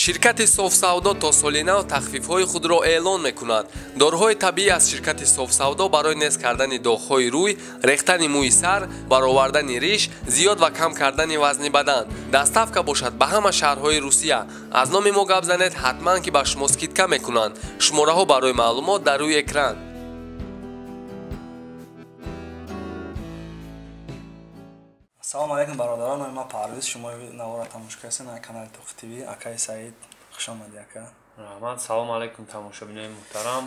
Ширкати Софсавдо то соли нав тахфифҳои худро эълон мекунад. Доруҳои табиӣ аз ширкати Софсавдо барои нест кардани доғҳои рӯй, рехтани мӯи сар, баровардани риш, зиёд ва кам кардани вазни бадан. Доставка бошад ба ҳама шаҳрҳои Русия. Аз номи мо гап занед, ҳатман ки ба шумо скидка мекунанд. Шумораҳо барои маълумот дар рӯи экран. Салом алейкум бародарон, номи ман Парвиз, шумо навора тамошо кардед на канали Тоқи ТВ. Акаи Саид, хуш омадӣ ака. Раҳмат. Салом алейкум тамошобинои муҳтарам,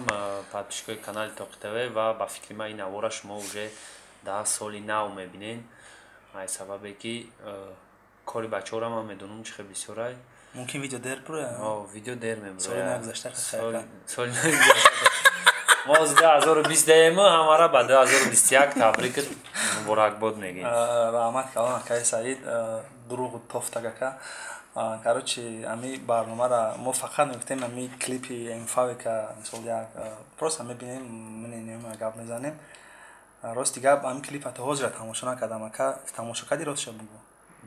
подписчикои канали Тоқи ТВ ва ба фикри ман ин навора шумо уже дар соли нав мебинед. Ай сабабе ки кори бачаҳоро ман медонам чӣ хел бисёрай. Мумкин видео дер бурояд? О, видео дер мебурояд. Соли нав гузашта хайр. Соли нав гузашта. Мо аз 2020 даем, ҳамара ба 2021 табрик муборакбод мегӯем. Раҳмат калон акаи Саид, дурӯғу тофтак ака. Короче, ами барномара мо фақат мегуфтем ами клипи Мфавика, мисол як просто мебинем, менем, гап мезанем. Рости гап, ами клипа то ҳозира тамошо накардам ака. Тамошо кардӣ, ростша бугӯ?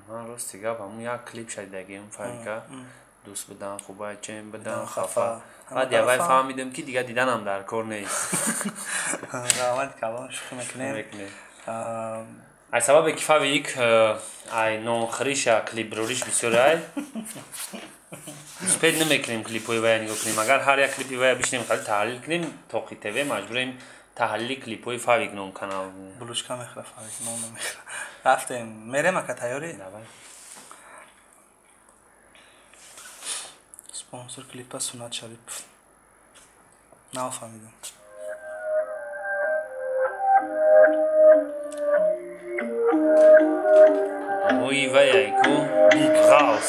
Ман рости гап ҳамун як клип шадидагим Фавика. Дӯст будан хубай, чем будан хафа. Баъд явай фаҳмидем ки дигар диданам дар кор нест. Раҳмат калон, шӯхӣ мекунем. Ай сабабе ки Фавик ай нонхӯриша клипбирориш бисёрай, успед намекунем клипҳои вая нигоҳ кунем. Агар ҳар як клипи вая бишинем хали таҳлил кунем, Тоқи ТВ маҷбурем таҳлили клипҳои Фавик нон канал. Булушка мехӯра Фавик, нон намехӯра. Рафтем, мерем ака, тайёрӣ? Давай. Спонсор клипа Сунат Шарипов. Нафаҳмидам. Мӯи ваяй ку Биг Ғавс.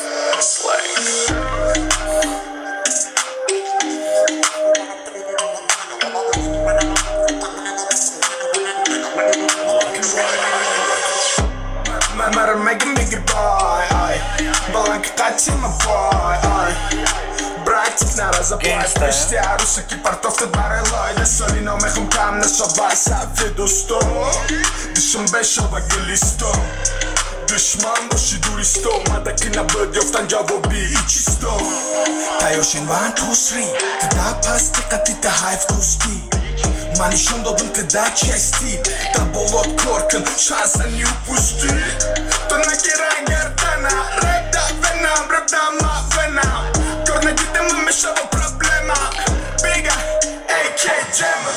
Душман боши дуристо, мадаки набуд ёфтан ҷавоби чисто. Таёшин ван тусри, тда пасти қатита ҳайф дӯстӣ. Ман нишон додам тда чести, дар болот кор кун, шанса не упусти. Ту нагирай гардана, рэп да венам, рэп да ма венам. Кор нагидама мешава проблема. Бига, AK Джема.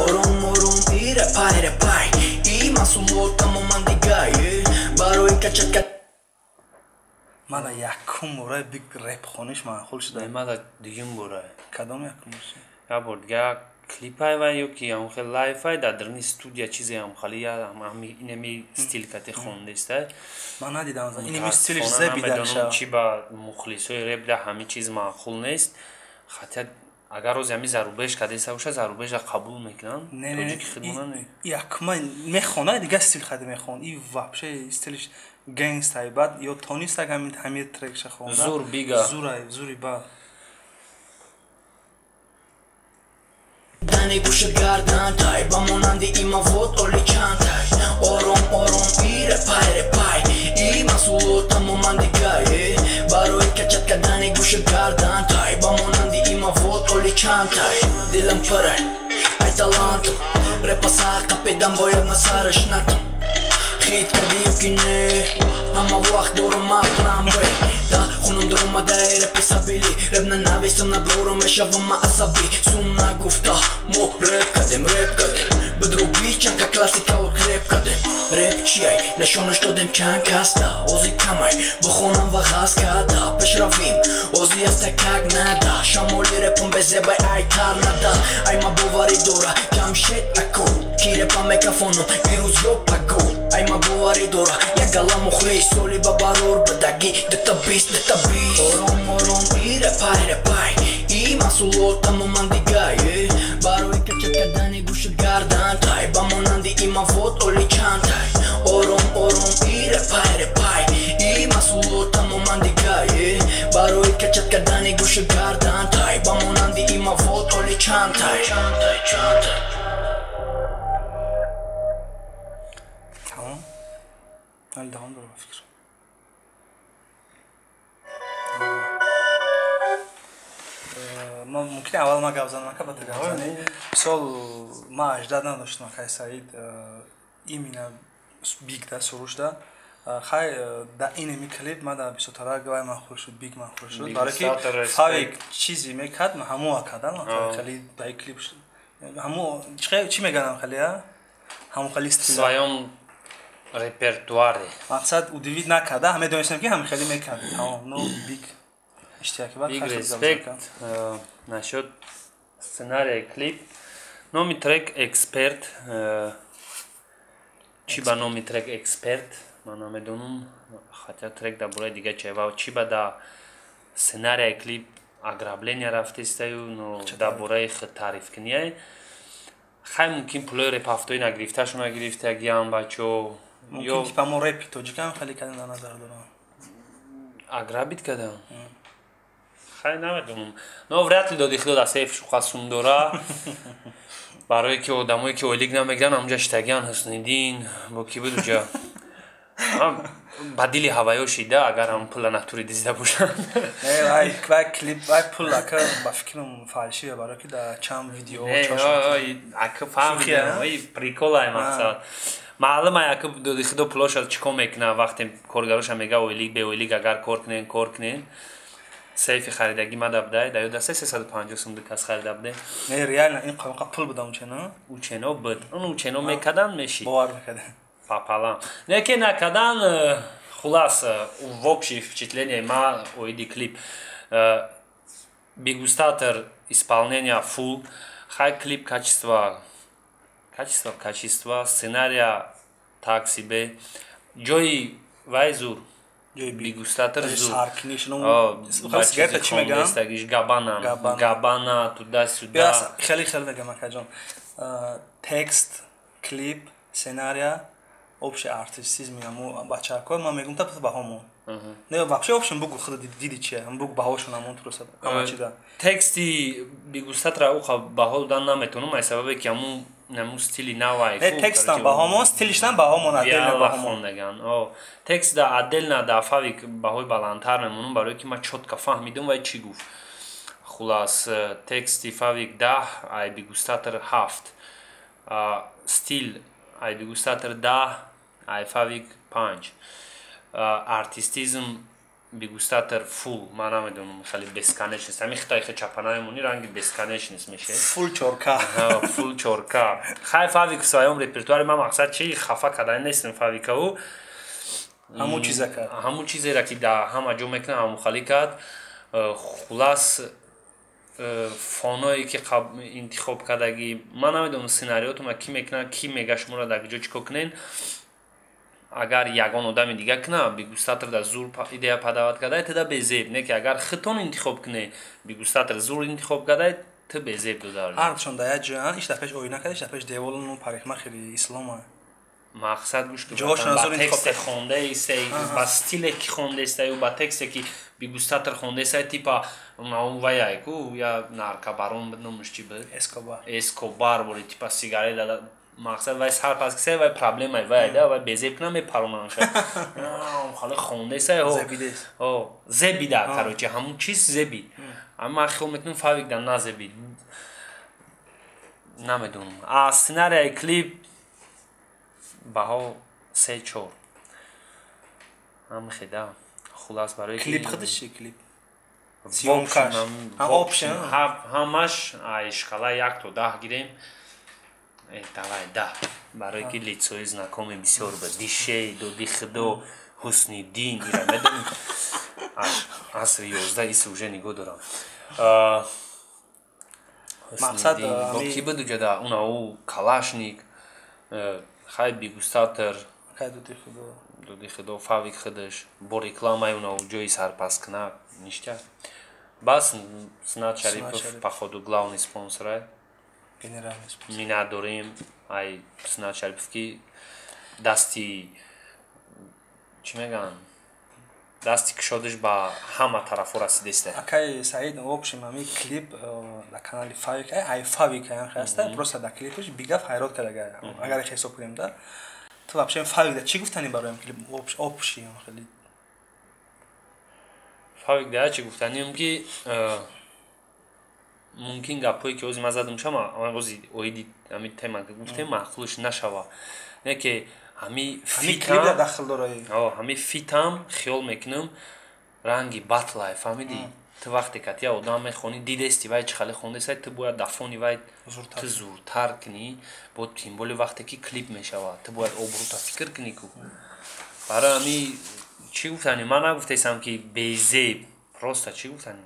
Ором ором ире пай ре пай, и масъулот тамоман дигар. Барои качатка мана якум бора биг рэп хониш маъқул шуда. Мана дуюм бора. Кадом якум боши? Як бор дига клипай ва ё ки ҳамон хел лайфай дар даруни студия чизе ҳам хали инами стил кати хондеста. Ман надидам, инами стилиш зебидаша. Чӣ ба мухлисои рэп да ҳамин чиз маъқул нест. Хатя агар рози ҳами зарубеж кадеста боша, зарубежа қабул мекунанд. Тоҷики хидмона не. Якма мехона, дига стил хади мехон. И вообще стилиш гангстай бад ё тонистак ҳамин ҳамин трекша хонда. Зур бига. Зурай, зури бад. Дани гӯша гардан тай, ба монанди имавод оли чантай. Ором ором ире пай ре пай, и масъулот тамоман дигар. Барои качат кардани гӯша гардан тай, ба монанди имавод оли чантай. Дилам пурай, ай талантам, репа сар қапидан бояд насараш натам. Хит кардӣ ё ки не, ҳама вақт дорам ақлам бе. Да хунам даромадаи репи сабили, реп нанависам наброрам мешавам ма асабӣ. Сум нагуфта мо реп кардем, реп кардем, бидруби чанка классикао реп кардем. Реп чиай, нишонаш додем чанд каста, ози камай бихонам ва ғаз карда. Пешравим ози аста как нада, шамоли репам безебай ай тар нада. Ай ма боварӣ дора Ҷамшед ако, ки репа мекафонам бирӯз ё паго. Ай ма боварӣ дора як гала мухлис, соли ба барор бадаги дата бист, дата бист. Ором ором ире пай ре пай, и масъулот тамоман дигар. Барои качат кардани гӯша гардан тай, ба монанди имавод оли чантай. Ором ором ире пай ре пай, и масъулот тамоман дигар. Барои качат кардани гӯша гардан тай, ба монанди имавод оли чантай. Чантай, чантай. Тамом? Ҳали давом дора ба фикр. Фикри аввал ма гап занам, ака, ба ту гап занӣ. Мисол, ма аждад надоштам, акай Саид, именно Биг да, Сурушда. Хай, да, инеми клип ма да бисёртара вай махул шуд, Биг махул шуд. Барои ки Фавик чизе мекард, ҳамо кардам, хеле дар клип ҳамо чӣ меганам, хеле ҳамо хеле стил своём репертуаре. Мақсад, удивить накарда, ҳаме донистем, ки ҳам хеле мекард. Тамом, ну, Биг иштияки. Биг респект. Насчет сценария клип, номи трек «Эксперт». Чӣ ба номи трек «Эксперт», ман намедонам, хотя трек дар бораи дига чай ва чӣ ба да сценарияи клип ограбления рафтестаю, но дар бораи худ таърифкунияй. Хай, мумкин, пулои репафтои нагирифташон нагирифтагиам бачо. Ё типа мо репи тоҷикам хеле кардем, дар назар дорам. Ограбить кардам, хай, намедонам, но вряд ли доди худо дар сейф шуқа сум дора, барое ки одамое ки ойлик намегиранд, ҳамҷа штагиан. Ҳусниддин бо ки буд уҷа, ба дили ҳаваё шида, агар ҳам пула натури дизда бошанд. Вай клип, вай пул, ака, ба фикрам, фальшиве, барое ки дар чанд видео. Ака, фаҳмидам, приколай. Мақсад, маълум ай, ака, доди худо пулоша чӣ кор мекунад. Вақте коргароша мега, ойлик беойлик агар кор кунен, кор кунен, сейфи харидагӣ мада будай, да ёд аст, 350 сум ду кас харида буде. Не, реально ин қамқа пул буда учено? Учено буд, он учено мекардан, мешид. Бовар мекардем. Папалам не ки накардан. Хулас, в общем, впечатление ма оиди клип: Бигустатор исполнения фул, хай, клип качество, качество, качество, сценария так себе, ҷои вай зур, Бигустатор зур, габана, габана, туда-сюда. Хеле хеле мегам, акаҷон, текст, клип, сценария, общий артистизми аму бачако ман мегум, та баҳомон. Не, вообще, общем, бугу, худ диди чи, бугу, баҳошон амон просто ҳама чи да. Тексти Бигустатра уха баҳо додан наметонам, ай сабабе ки аму наму стили навай. Не, текстам баҳомон, стилишам баҳомон, отдельно баҳомон. Текст да отдельно да Фавик баҳои баландтар мемонам, барое ки ман чётко фаҳмидам вай чӣ гуфт. Хулас, тексти Фавик 10, ай Бигустатор 7, стил ай Бигустатор 10, ай Фавик 5, артистизм Бигустатор фул. Ман намедонам, хеле бесконечность, ҳами хитай хе чапана мемонӣ, ранги бесконечность меше. Фул чорка. Фул чорка. Хай, Фавик в своём репертуаре. Ман мақсад чи, хафа кардани нестам Фавикаву. Ҳамун чиза кард. Ҳамун чизеро ки дар ҳама ҷо мекунад, ҳамун хали кард. Хулас, фоное ки интихоб кардагӣ, ман намедонам, сценариотума ки мекунад, ки мега шуморо дар ҷо чӣ кор кунен. Агар ягон одами дига куна, Бигустатор да зур идея подавать кардай, туда безеб не ки агар худтон интихоб куне, Бигустатор зур интихоб кардай, ту безеб додар. Ҳардушон дар як ҷоян, иш дар пеш оина кард, иш дар пеш деволу парикмахери ислома. Мақсад, гӯш кун, ба тексте хондаистай, ба стиле ки хондаистаю, ба тексте ки Бигустатор хондаистай, типа ваяй ку я наркобарон буд, номаш чӣ буд? Эскобар. Эскобар бури, типа сигарет. Мақсад, вай сар пас киса, вай проблемай вай да, вай безеб кунам, мепаронам, хали хондаистай, зебида. Короче, ҳамун чиз зебид. Ама хиёл мекунам, Фавик да назебид, намедонам. А сценарияи клип баҳо се, чор, ҳамихеда. Хулас, барои Клип худаш чи, клип? Ҳамаш ай шкала 1 то 10 гирем, давай 10, барое ки лицои знакомый бисёр ба дишей доди худо, Ҳусниддин ира медонӣ, асри 11 иси уже нигоҳ дорам. Мақсад. Ки буд уҷада, уна ӯ калашник, хай, Бигустатор, доди худо, Фавик худаш бо рекламаи уна ҷои сарпаскунак ништяк. Бас, Сунат Шарипов, походу, главный спонсора. Миннат дорем ай Сунат Шарипов, ки дасти, чӣ мегӯянд, дасти кушодаш ба ҳама тарафҳо расидеста. Акай Саид, в общем, ами клип дар канали Фавик, ай Фавик ам хаста, просто дар клипаш бигаф ҳайрот кардага, агар ҳисоб кунем да. Ту вообще Фавик да чӣ гуфтани бароям клип общий хеле? Фавик да чӣ гуфтаниам, ки Мумкин гапҳое ки ози ман задам шама, ози оиди ҳами тема гуфтем, маъқулш нашава. Не ки ҳами фитам дахл дораи. Ҳами фитам хиёл мекунам ранги батлай, фаҳмидӣ? Ту вақте ки я одам мехонӣ, дидести вай чӣ хеле хондесай, ту бояд дафони вай ту зуртар кунӣ, бо тем более вақте ки клип мешавад, ту бояд обрӯта фикр кунӣ ку. Барои ҳами чӣ гуфтани, ман нагуфтесам ки безеб, просто чӣ гуфтани,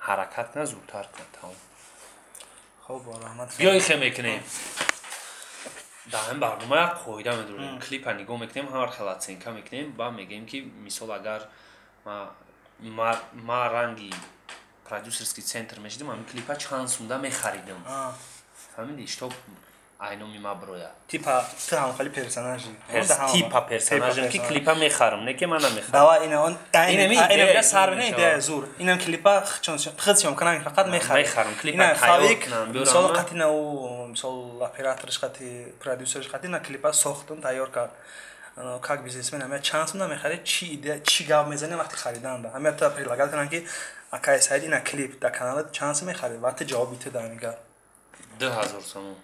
ҳаракат кунад, зудтар кунад, тамом. Хоб, раҳмат. Биёи хе мекунем. Дар ҳамин барнома як қоида медорем. Клипа нигоҳ мекунем, ҳар хел оценка мекунем, ба мегӯем ки мисол агар ма ранги продюсерский центр мешидам, ҳамин клипа чанд сумда мехаридам. Фаҳмидӣ? Чтоб айноми ма бирояд. Типа ту ҳамхали персонажи. Типа персонажем ки клипа мехарам, не ки ман намехарам. Давай ина он ина сар не идея зур. Инам клипа хид съёмка намекунам, фақат мехарам. Мехарам, клипа тайёр кунам, биёрам. Мисол қатина у мисол операторш қати, продюсерш қати на клипа сохтам, тайёр кард. Как бизнесмен ҳама чанд сум намехарид, чи идея, чи гап мезанем вақти харидан. Ҳама та предлагать кунан ки акай Саид ина клип дар каналат чанд сум мехарид, вақти ҷавоб бите дар мега. 2000 сомон.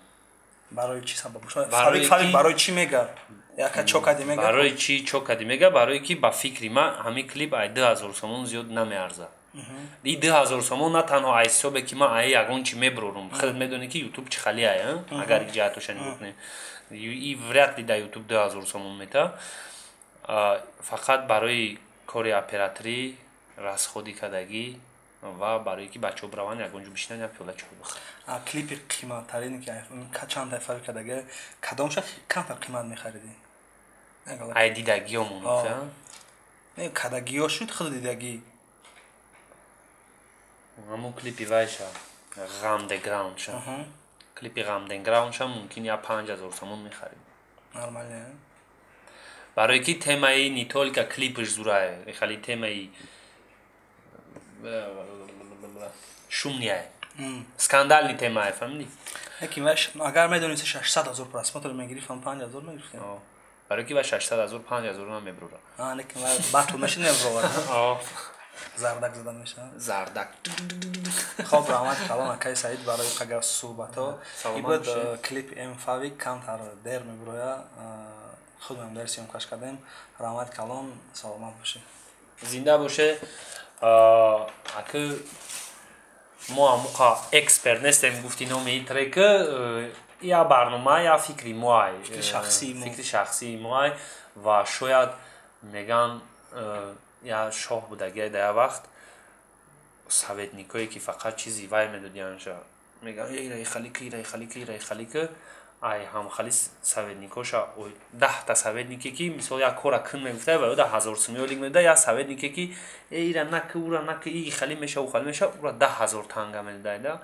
Барои чӣ сабаб? Фавик барои чӣ мега? Яка чо кади мега? Барои чӣ чо кади мега? Барои ки ба фикри ман ҳамин клип ай 2000 сомон зиёд намеарзад. И 2000 сомон на танҳо ай ҳисобе ки ман ай ягон чӣ мебурорум. Худат медонӣ ки YouTube чӣ хали ай, агар ҷиҳатоша нигоҳ кунем. И вряд ли дар YouTube 2000 сомон мета. Фақат барои кори операторӣ, расходи кардагӣ ва барои ки бачаҳо бираванд ягон ҷо бишинанд, як пиёла чой бихӯранд. Клипи қиматтарин ки чанд таифа кардага, кадомша камтар қимат мехаридӣ? Ай дидагиёмон? Не, кардагиё шуд, худ дидагӣ. Ҳамун клипи вайша, Ғамдеграундша. Клипи Ғамдеграундша мумкин я 5000 сомон мехарид. Нормально. Барои ки темаи не только клипш зурае, хали темаи шумния, скандальный темае, фаҳмидӣ? Лекин ваш агар медониси 600 000 просмотр мегирифтам, 5000 мегирифтем. Барои ки ва 600 000 5000 намебурора. Лекин ва батл мешид, намебурора. Зардак зада мешавад. Зардак. Хоб, раҳмат калон акай Саид барои қага суҳбатҳо. И буд клип М Фавик, камтар дер мебуроя. Худам дар съёмкаш кардем. Раҳмат калон, саломат бошед. Зинда боше. Аки мо амуқа эксперт нестем, гуфти номи ин трек, я барнома, я фикри моай. Фикри шахсии моай ва шояд меган я шоҳ будагия дар як вақт советникое ки фақат чизи вай медодиянша, меган ира халика, ира халика, ира халика, ай ҳамхали советникоша 10та советнике ки мисол як кора кун мегуфта ва ӯ 1000 сум ёлик медода, як советнике ки ира наки, ура наки, и хали меша, у хали меша, ура 10000 танга медода.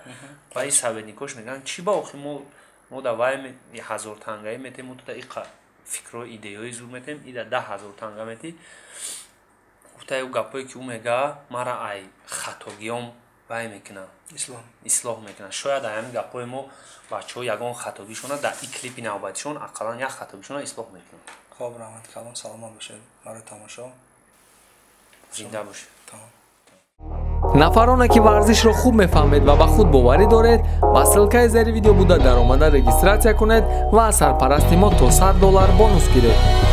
Ва и советникош меган чӣ ба охи мо да вай 1000 тангаи метем, мо туда иқа фикро идеяи зур метем, ида 10000 танга мети. Гуфта ӯ гапое ки ӯ мега мара ай хатогиём вай мекунам, ислоҳ мекунам. Шояд ай ҳамин гапҳои мо бачаҳо ягон хатогишона дар и клипи навбатишон ақаллан як хатогишона ислоҳ мекунам. Хоб, раҳмат калон, саломат бошед барои тамошо. Зинда бошед. Нафароне ки варзишро хуб мефаҳмед ва ба худ боварӣ доред, ба ссилкаи зери видео буда даромада регистратсия кунед ва аз сарпарасти мо то $100 бонус гиред.